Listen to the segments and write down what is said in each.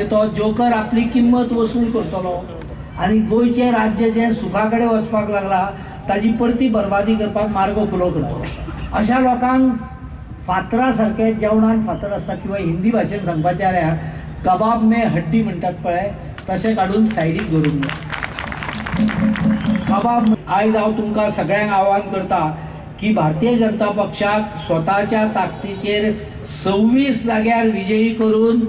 तो जोकर आपली किंमत वसूल करतलो आनी गोंयचें राज्य जें सुखा कडेन वचपाक लागला ताजी परती बरबादी करपाक मार्ग खुलो करतलो. अशा लोकांक फातरा सारके जेवणान फातर आसता किंवा हिंदी भाशेन सांगपाचें जाल्यार कबाब में हड्डी म्हणटात पळय तशें काडून सायडीक दवरूंक जाय. कबाब. आयज हांव तुमकां सगळ्यांक आव्हान करता की भारतीय जनता पक्षाक स्वताच्या ताकदीचेर 26 जाग्यार विजयी करून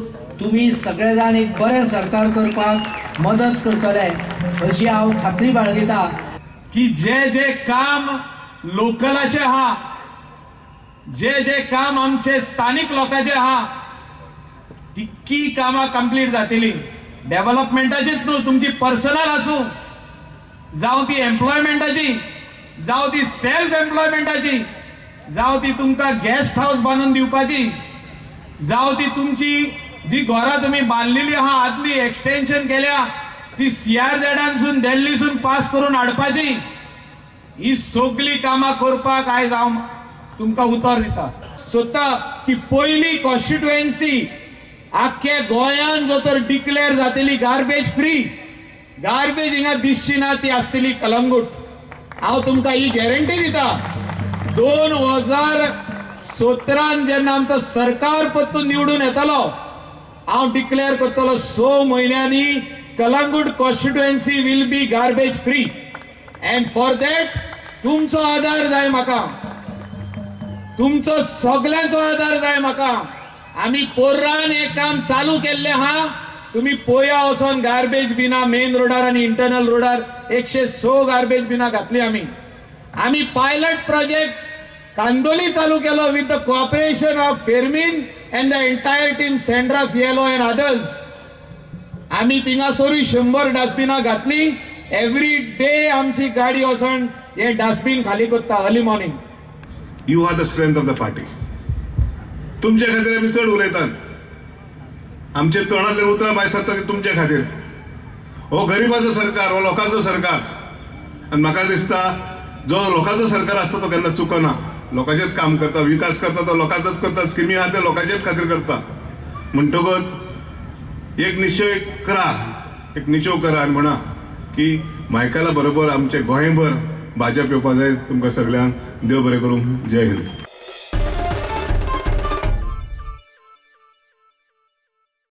तुम्ही सगळे जाण एक बरें सरकार करपाक मदत करतले अशी हांव खात्री बाळगिता. की जे जे काम लोकलाचे आहा, जे जे काम आमचे स्थानिक लोकांचे आहा, तितकी कामां कंप्लीट जातली. डेव्हलपमेंटाचीच न्हू, तुमची पर्सनल आसूं, जावं ती एम्प्लॉयमेंटाची, जावं ती सेल्फ एम्प्लॉयमेंटाची, जावं ती तुमकां गेस्ट हावस बांदून दिवपाची, जावं ती तुमची जी घरां तुमी बांदलेली आहा आदली एक्सटेन्शन केल्या ती सीआरझेडानसून दिल्लीसून पास करून हाडपाची, ही सगळी कामां करपाक आयज हांव तुमकां उतर दिता. सोदता की पयली कॉन्स्टिट्युएन्सी आख्खे गोंयान जो तर डिक्लेअर जातली गार्बेज फ्री, गार्बेज हिंगा दिसची ना ती आसतली कलंगूट. हांव तुमकां ही गॅरंटी दिता, 2017 जेन्ना आमचो सरकार परतून निवडून येतलो हांव डिक्लेअर करतलो 6 म्हयन्यांनी Calangute constituency will be garbage free. And for that तुमचो आदार जाय म्हाका, तुमचो सगळ्यांचो आदार जाय म्हाका. आमी पोर्रान एक काम चालू केल्लें आहा, तुमी पोया वचोन गार्बेज बिना मेन रोडार आनी इंटरनल रोडार 106 गार्बेज बिना घातली आमी. आमी पायलट प्रोजेक्ट कांदोली चालू केलो with the cooperation of Fermin and the entire team, Sandra Fialho and others. आमी थिंगासरूय 100 डस्टबिनां घातली. एवरी डे आमची गाडी वचोन हे डस्टबीन खाली करता early morning. You are the strength of the party. तुमच्या खातीर आमी चड उलयतात, आमचे तोंडांतल्यान उतरां भायर सरता ती तुमच्या खातीर. हो गरिबाचो सरकार, हो लोकांचो सरकार, आनी म्हाका दिसता जो लोकांचो सरकार आसता तो केन्ना चुकना, लोकांचेच काम करता, विकास करता तो लोकांचोच करता, स्किमी आहा ते लोकांचेच खातीर करता. म्हणटकच एक निश्चय करा, एक निश्चय करा आनी म्हणा की मायकला बरोबर आमचे गोंयभर भाजप येवपा जाय. तुमकां सगळ्यांक देव बरें करूं. जय हिंद.